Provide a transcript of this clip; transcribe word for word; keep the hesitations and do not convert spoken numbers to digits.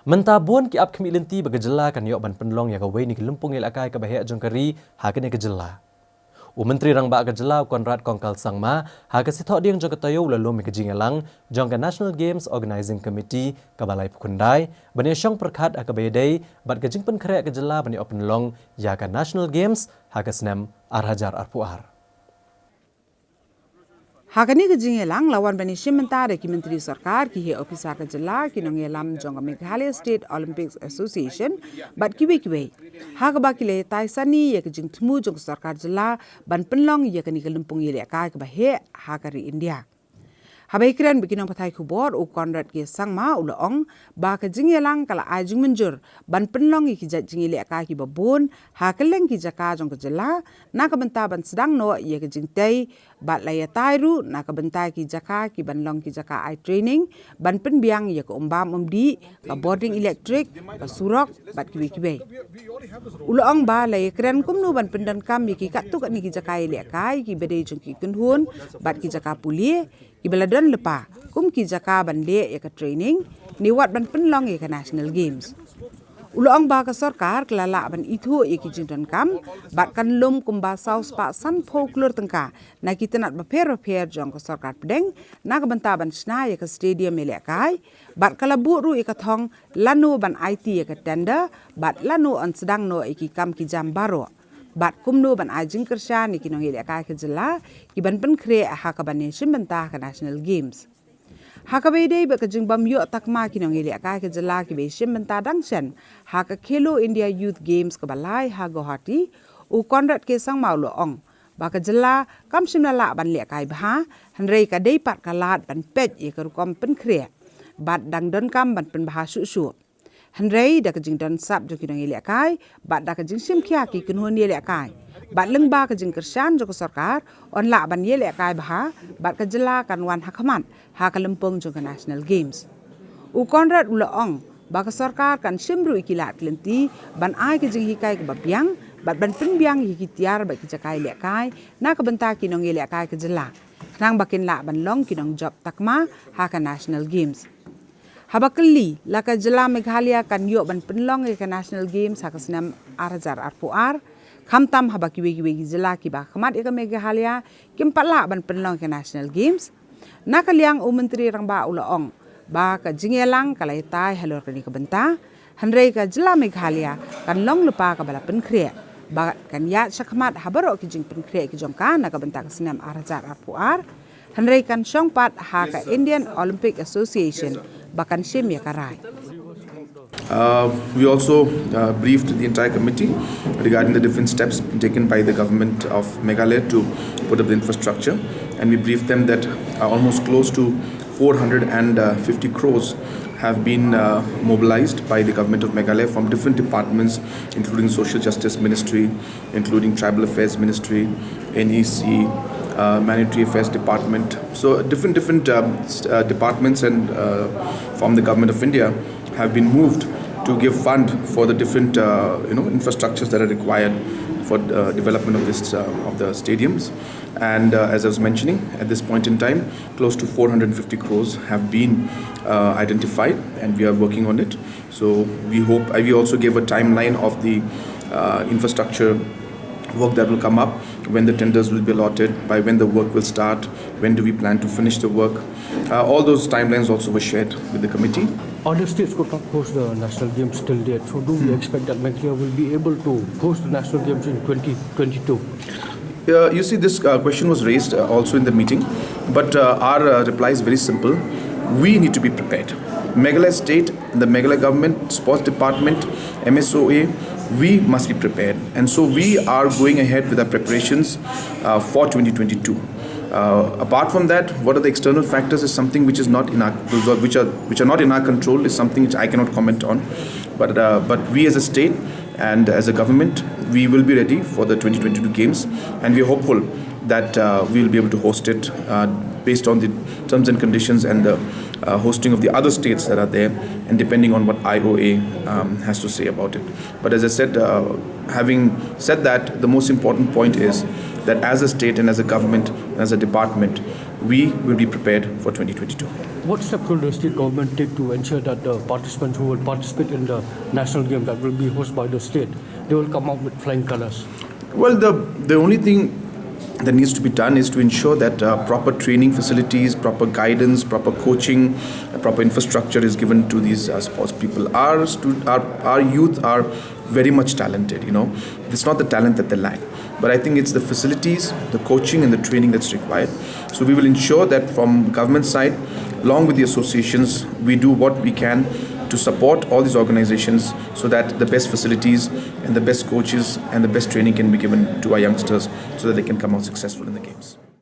Mynta bun ki ap khmih lynti ba ka jylla kan ïoh ban pynlong ïa kawei na ki lympung ïalehkai kaba heh jong ka ri ha kane ka jylla. U Myntri Rangbah ka jylla u Conrad Kongkal Sangma ha ka sithoh dieng jong ka taïew u la lum ïa ka jingïalang jong ka National Games Organizing Committee kaba laiphew khyndai ban ïashong pyrkhat ha kaba ïadei bad ka jingpynkhreh ka jylla ban ïoh pynlong ïa ka National Games ha ka snem ar hajar arphew ar. Ha kane ka jingïalang la wan ban ïashim bynta da ki myntri sorkar, ki heh ophisar ka jylla, ki nongïalam jong ka Meghalaya State Olympics Association bad kiwei kiwei, ha kaba ki la ïatai sani ïa ka jingthmu jong ka sorkar jylla ban pynlong ïa kane ka lympung ïalehkai kaba heh ha ka ri India. Haba ïakren bad ki nongpathai khubor, u Conrad K Sangma u la ong ba ka jingïalang ka la ai jingmynjur ban pynlong ïa ki jait jingïalehkai kiba bun ha kylleng ki jaka jong ka jylla, na ka bynta ban sdang noh ïa ka jingtei bad la ïatai ruh na ka bynta ki jaka kiban long ki jaka ai training ban pynbiang ïa ka umbam umdih, ka bording elektrik, ka surok bad kiwei kiwei. U la ong ba la ïakren kumno ban pyndonkam ïa ki katto katne ki jaka ïalehkai kiba dei jong ki kynhun bad ki jaka pule kiba la don lypa kum ki jaka ban leh ïa ka training ne wat ban pynlong ïa ka National Games. U la ong ba ka sorkar ka la lah ban ithuh ïa ki jingdonkam bad kan lum kumba saw spah sanphew klur tyngka na ki tnat bapher bapher jong ka sorkar pdeng na ka bynta ban shna ïa ka stadium ïalehkai bad ka la buh ruh ïa ka thong lano ban aiti ïa ka tender bad lano yn sdang noh ïa ki kam ki jam baroh bad kumno ban ai jingkyrshan ïa ki nongïalehkai ka jylla kiban pynkhreh ha kaban ïashim bynta ha ka National Games. Ha kaba ïadei bad ka jingbym ïoh takma ki nongïalehkai ka jylla kiba ïashim bynta dang shen ha ka Khelo India Youth Games kaba lai ha Guwahati, u Conrad K Sangma u la ong ba ka jylla kam shym la lah ban lehkai bha, hynrei ka dei pat ka lad ban peit ïa ka rukom pynkhreh bad dang donkam ban pynbha shuh shuh. Hynrei da ka jingdon sap jong ki nongïalehkai bad da ka jingshim khia ki kynhun ïalehkai bad lyngba ka jingkyrshan jong ka sorkar, yn lah ban ïalehkai bha bad ka jylla kan wan ha khmat ha ka lympung jong ka National Games. U Conrad u la ong ba ka sorkar kan shim ruh ïa ki lad ki lynti ban ai ka jinghikai kaba biang bad ban pynbiang ïa ki tiar bad ki jaka ïalehkai na ka bynta ki nongïalehkai ka jylla, khnang ba kin lah ban long ki nongjop takma ha ka National Games. Haba kylli la ka jylla Meghalaya kan ïoh ban pynlong ïa ka National Games ha ka snem ar hajar arphew ar, khamtam haba kiwei kiwei ki jylla kiba khmat ïa ka Meghalaya kim pat lah ban pynlong ïa ka National Games. Na ka liang u Myntri Rangbah u la ong ba ka jingïalang ka la ïatai halor kane ka bynta, hynrei ka jylla Meghalaya kan long lypa kaba la pynkhreh bad kan ïaid shakhmat ha baroh ki jingpynkhreh ki jong ka na ka bynta ka snem ar hajar arphew ar, hynrei kan shong pat ha ka Indian Olympic Association ba kan shim ïa ka rai. Uh, we also uh, briefed the entire committee regarding the different steps taken by the government of Meghalaya to put up the infrastructure, and we briefed them that uh, almost close to four hundred fifty crores have been uh, mobilized by the government of Meghalaya from different departments, including Social Justice Ministry, including Tribal Affairs Ministry, N E C, uh, Monetary Affairs Department. So different different um, s- uh, departments and uh, from the government of India have been moved to give fund for the different uh, you know infrastructures that are required for uh, development of this uh, of the stadiums. And uh, as I was mentioning, at this point in time, close to four hundred fifty crores have been uh, identified, and we are working on it. So we hope. Uh, we also gave a timeline of the uh, infrastructure work that will come up, when the tenders will be allotted, by when the work will start, when do we plan to finish the work. Uh, all those timelines also were shared with the committee. Other states could not host the National Games till date. So do we expect that Meghalaya will be able to host the National Games in twenty twenty-two? Uh, you see, this uh, question was raised uh, also in the meeting, but uh, our uh, reply is very simple. We need to be prepared. Meghalaya State, the Meghalaya government, sports department, M S O A, we must be prepared. And so we are going ahead with our preparations uh, for twenty twenty-two. Uh, apart from that, what are the external factors is something which is not in our which are which are not in our control, is something which I cannot comment on. But uh, but we as a state and as a government, we will be ready for the twenty twenty-two games, and we are hopeful that uh, we will be able to host it uh, based on the terms and conditions and the uh, hosting of the other states that are there, and depending on what I O A um, has to say about it. But as I said, uh, having said that, the most important point is that as a state and as a government and as a department, We will be prepared for twenty twenty-two. What steps will the state government take to ensure that the participants who will participate in the national game that will be hosted by the state, they will come out with flying colors? Well, the, the only thing that needs to be done is to ensure that uh, proper training facilities, proper guidance, proper coaching, uh, proper infrastructure is given to these uh, sports people. Our, stu- our, our youth are very much talented, you know. It's not the talent that they lack. But I think it's the facilities, the coaching, and the training that's required. So we will ensure that from government side, along with the associations, we do what we can to support all these organizations so that the best facilities and the best coaches and the best training can be given to our youngsters so that they can come out successful in the games.